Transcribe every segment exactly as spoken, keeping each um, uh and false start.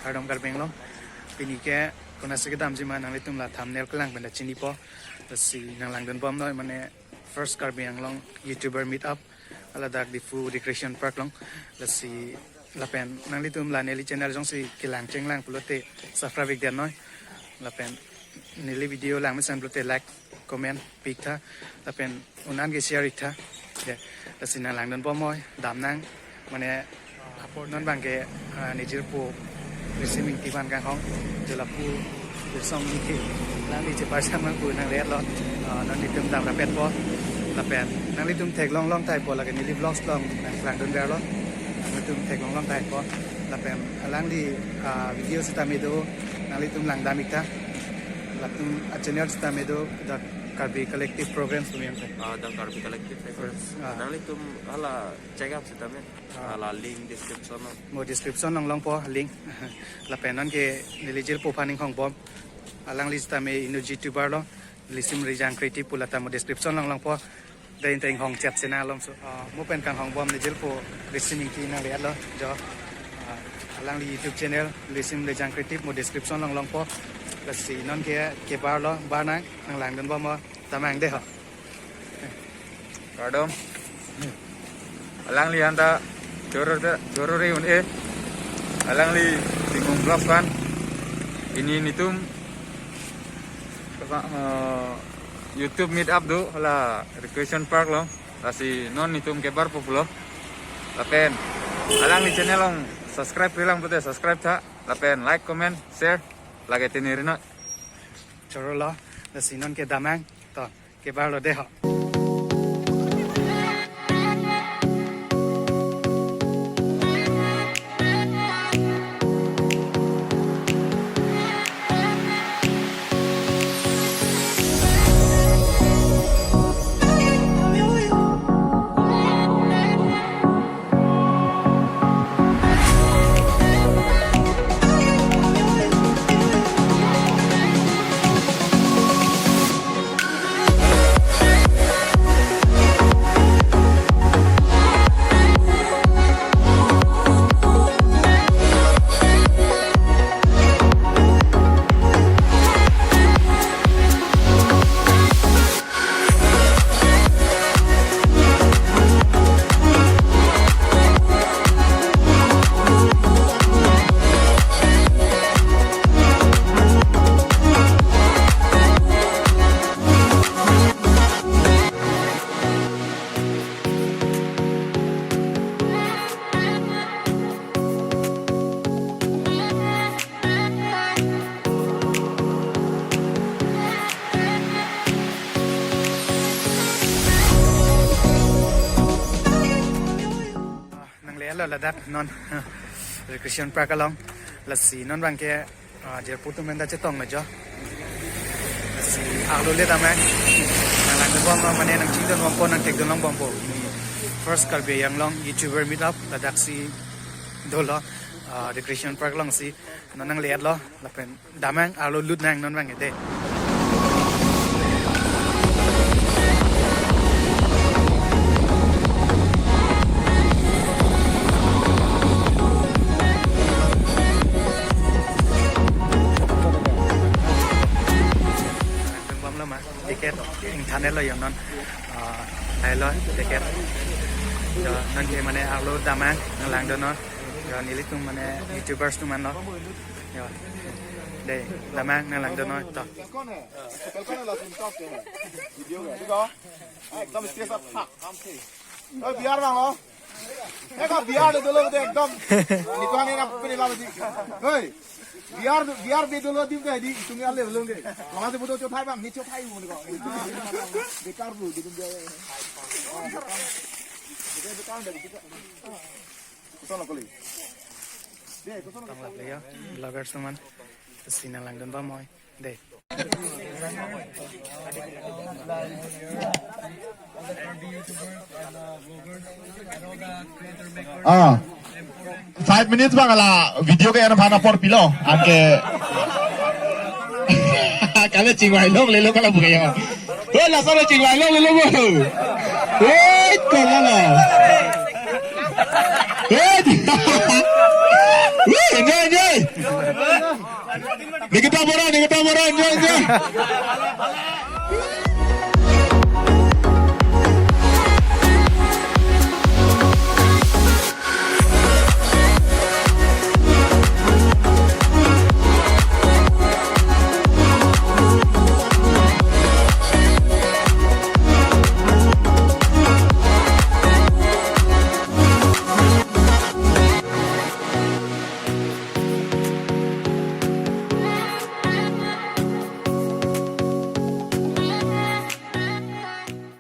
Kardom Karbi Anglong. Pini ke konatsi kedamji ma nanglitum la thumbnail kelang pen ta chinipo. Lasi nanglangdun bomnoi mane first Karbi Anglong YouTuber meet up. Ladak Diphu Recreation Park along. Lasi lapen nanglitum la neli channel jongsi kelang chenglang pulote subscribe ik dennoi. Lapen neli video langmesen pulote like, comment pi ik tha. Lapen un-an ke share ik tha. Ya, lasi nanglangdun bomnoi, damnang, mane non abang ke, ah, ne jirpo Risim Ingti aphan kanghong, jo lapu Dirsong Ingti, alangli cheparsam nang pu nangle-etlo, ah, non nelitum dam rapetpo, lapen nanglitum theklong long tahaipo, lake neli vlogs along nangklangdun verlo, nanglitum theklong long tahaipo, lapen alangli, ah, video sitame do, nanglitum langdam ik tha, latum a-channel sitame do, The Karbi Collective Programs pu yang tha. Ah, The Karbi Collective Programs. Ah. Nanglitum hala check out sitame. Ah. Hala link description along. Mo description along longpo link. Lapen non ke neli jirpo aphan inghong bom. Alangli sitame inut YouTuber lo. Risim Rijang Creative pu lata mo description along longpo. Dei, inte inghong chat sena alom so. Ah, mo pen kanghong bom ne jirpo Risim Ingti nangle-etlo. Jo. Ah, alangli YouTube channel Risim Rijang Creative mo description along longpo. Lasi non ke kebarlo, barnang, nanglangdun bomnoi. Damnang dei ho. Kardom. Alangli anta choro te, choro re un-e. Alangli Tinggung Vlogs aphan. Pini nelitum, eh, YouTube meet up do hala Recreation Park along. Lasi non nelitum kebarpo pulo. Lapen alangli channel along subscribe-re lang pulote subscribe tha. Lapen like, comment, share. Lake tini rinoi. Chorolo. Lasi non ke damnang. To. Kebarlo dei ho. Nangle-etlo ladak non Recreation Park along. Lasi non abang ke, ah, jirpo atum pen ta chetong lo jo. Lasi arlo le damnang. Nanglangdun bom mane nangchingdun bompo, nangthekdun long bompo. Ini first Karbi Anglong YouTuber meet up ladaksi dolo, ah, Recreation Park alongsi. Non nangle-etlo lapen damnang, arlo lutnang non abang ke dei. Bomlo ma, ticket ingthan-etlo yo non. Ah, lahelo ticket. Jo, non ke mane arlo damnang, nanglangdunnoi. Jo, nelitum mane YouTubers atum anlo. Jo. Dei, damnang, nanglangdunnoi to. Ekdom stage up thak, hamse. Oi, biar bang lo. Eka biar de dolo de ekdom. Nituan ena pini lama di. Hei. Biar, biar de dolo dim de di, itum ya le lung de. Lama de bodo chothai bang, ni chothai mo ni ko. Bekar bu, di tum de. Bekar de. Koson lo kali. De, koson lo. Tang lap le yo, vloggers atum an. Lasi nanglangdun bomnoi. Dei. Ah. Five minutes bang la video ke ana phana por pilo. Anke. Kale chingvai long lelo kala buka yo. Hei, laso chingvai long lelo bo. Hei, kono lo. Hei. Hei, hei, hei. Nikita Bora, Nikita Bora, enjoy, enjoy.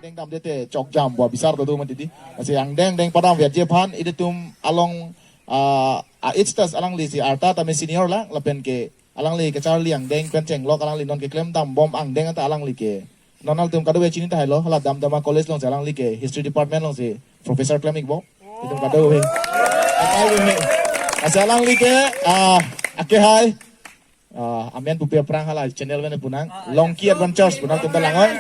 Deng damde te chokjam bo bisar do do mati di. Lasi angdeng deng padam viat je aphan ilitum along, ah, a age tas alangli si arta tame senior lang lapen ke alangli kacharli angdeng pen chenglok alangli non keklem dam bom angdeng anta alangli ke non altum kadokave chini tahai lo, hala Damdama College alongsi alangli ke History Department alongsi professor klem ik bom. Itum kadokave. Kadokave. Lasi alangli ke, ah, akehai, ah, amen pupe aphrang hala channel pen pu nang Longki Adventures pu nangtum ta langnon.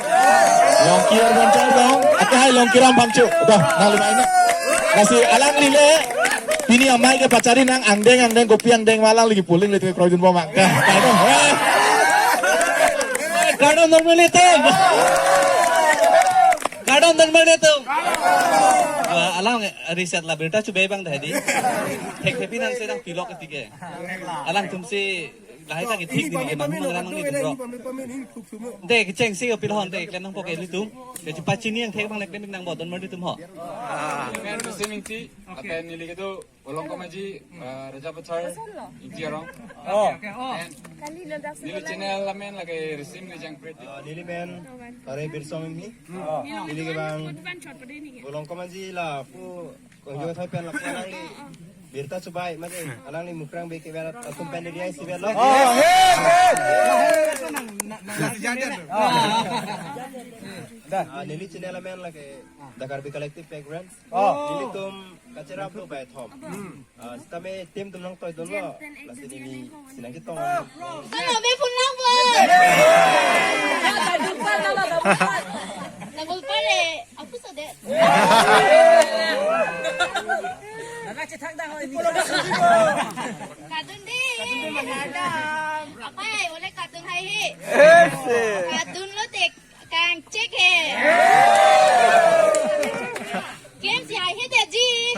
Longki Adventures dong. Akehai Longkiram Phangcho. Dah, nang lima ini. Lasi alangli le pini amei ke pachari nang angdeng angdeng kopi angdeng ma alangli ke polling le tu kroidun bom ang. Dah, dah, dah. Kardom don marli atum. Kardom don marli atum. Wah, alang reset la birta chube bang dah di. Thek thepi nang sedang pilok ketika. Alangtum si lahai ta kethik di ke manghu mangra mang di tum ro. De kecheng si pilon de klenang poke ilitum. Ke cepat chini yang thek bang le klem nang bo don marli atum ho. Amen, Risi Mingti, apen neli kedo Volongkom Aji, eh, Raja Pachar, Ingti Arong. Oh. And neli channel amen lake Risi Mingti Jangprit. Ah, neli men, Pare Birsong Enghi. Oh. Neli ke bang Volongkom Aji la pu kongjo thoi pen la pu alangli birta chubai mate alangli mukrang be ke berat atum pen dia isi berat lo. Oh, hey, hey. Dah. Ah, neli channel amen lake The Karbi Collective Background. Oh. Nelitum kacherap lo bai thom. Ah, sitame team atum nangtoi dunlo. Lasi neli si nangchetong. Halo, me phone lang bo. Nang gol pare, aku sodet. Nang cethak dah ho ini. Kadun di. Apai, ole kadun hai hi. Kadun lo tek. Kangchek he. Klem si hai he de ji.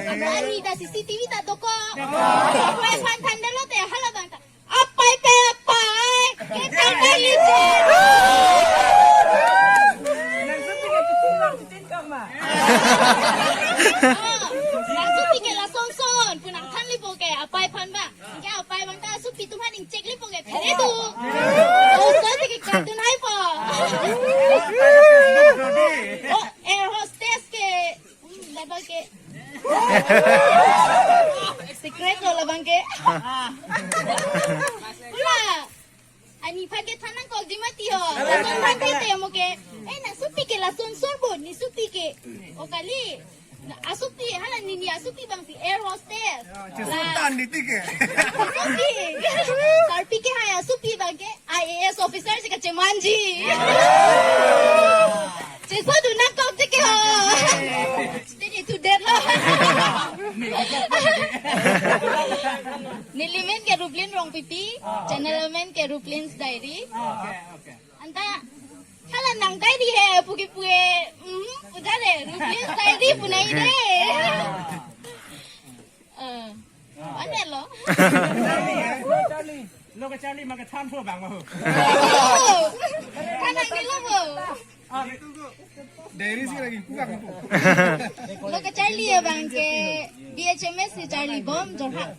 Apai ni ta C C T V ta doko. Apai phan than de lote hala bang ta. Apai pe apai. Ke than de li ji. Oh, laso pi ke lason son. Pu nangthan lipo ke apai phan ba. Ke apai bang ta supi atum han ingchek lipo ke phere do. Oh, so ke katun hai po. Oh, air hostess ke, hmm, labang ke. Secret lo labang ke. Pula. Ani phan ke than nangkok di mati ho. Lason phan ke te mo ke. Eh, nang supi ke lason sor bo, ni supi ke. O kali. Asupi, hala nini asupi bang si air hostess. Chesultan di tike. Asupi. Karpi ke hai asupi bang ke I A S officer si kachemanji. Cheso dun nangkok tike ho. Tike tu det lo. Neli men ke Ruplin Rongpipi, channel men ke Ruplin's Diary. Anta, hala nang diary he, puki puki, hmm, udah deh, Ruplin diary punai deh. Eh, aneh lo. Charlie, lo ke Charlie, maka tham pho bang mau. Oh, kan ang nilo po. Diary si lagi kuak itu. Lo ke Charlie ya bang ke B H M S si Charlie Bom, Jorhat.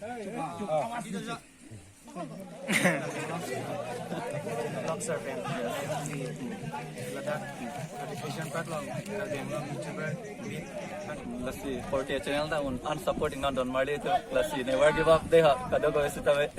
Vlog sir pen Ladakh education part along Karbi Anglong YouTuber meet. Lasi forty channel ta un unsupporting non don marli atum, lasi never give up dei ha, kadokave sitame.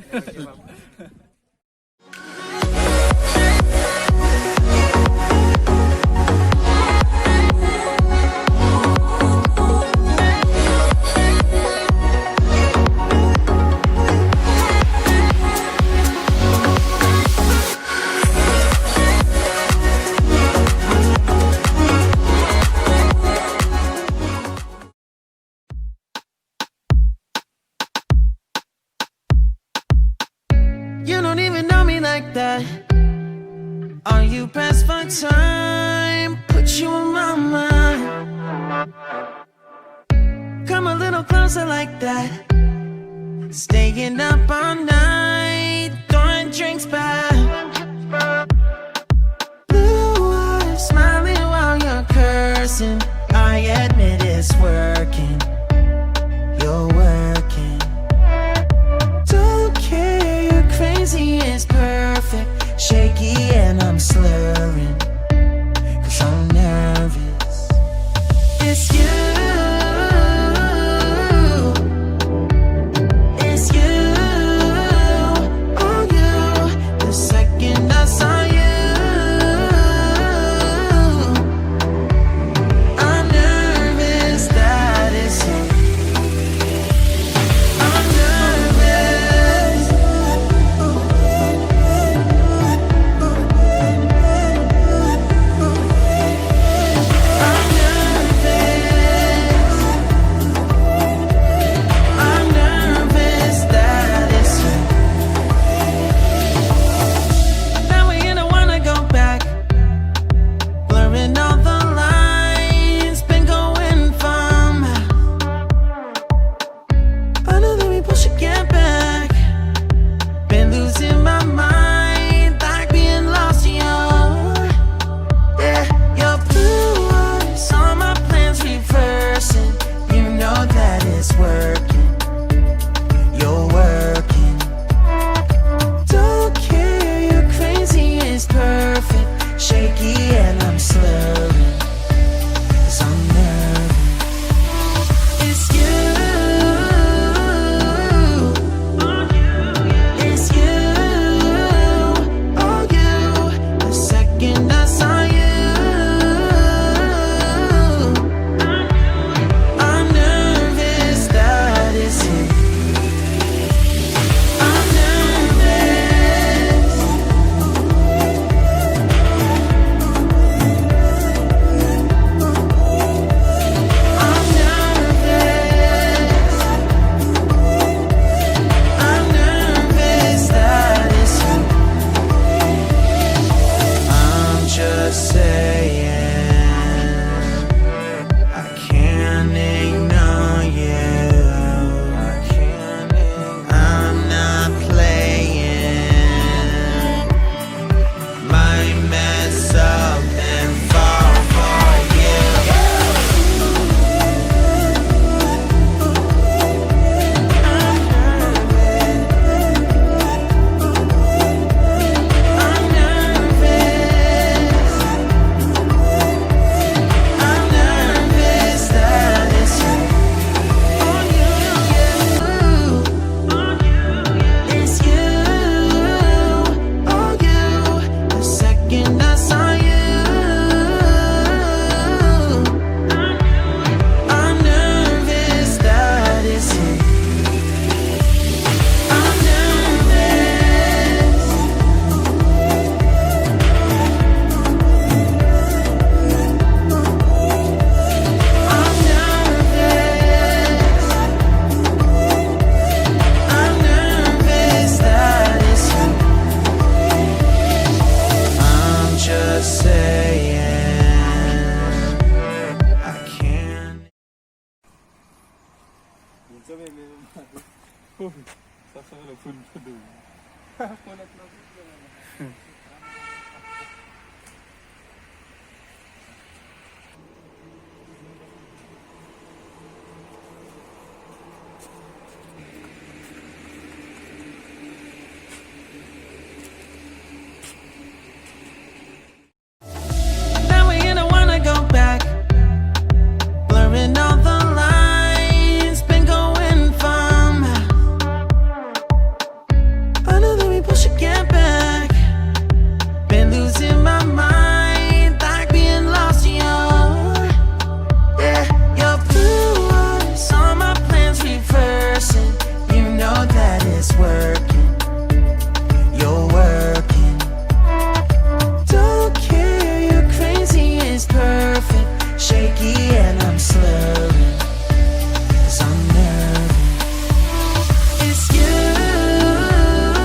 Don't even know me like that. Are you pressed for time? Put you on my mind. Come a little closer like that. Staying up all night, throwing drinks back. Blue eyes smiling while you're cursing. I admit it's working. You're working. Don't care, you're crazy, it's perfect. Shaky and I'm slurring. 'Cause I'm nervous. It's you. It's you. Oh, you. The second I saw you, I'm nervous that it's you. I'm nervous. I'm nervous. I'm nervous that it's you. Now we don't wanna go back. Blurring all the lines, been going for miles. I know that we both should get back. Been losing my mind, like being lost in your, yeah, your blue eyes. All my plans reversing. You know that it's working. You're working. Don't care, you're crazy, it's perfect. Shaky and I'm slurring. 'Cause I'm nervous. It's you. It's you. Oh, you. The second I saw you, I'm nervous that it's you. I'm nervous. I'm nervous. I'm nervous that it's you. I'm just saying, I can't ignore you. I'm not playing. Might mess up and fall for you. I'm nervous. I'm nervous that it's you. On you, you. It's you, oh, you. The second I saw you, I'm nervous that it's you. I'm nervous. I'm nervous. I'm nervous that it's you. I'm just saying, I can't. Now we don't wanna go back. Blurring all the lines, been going for miles. I know that we both should get back. Been losing my mind, like being lost in your, yeah, your blue eyes. All my plans reversing. You know that it's working. You're working. Don't care, you're crazy, it's perfect. Shaky and I'm slow.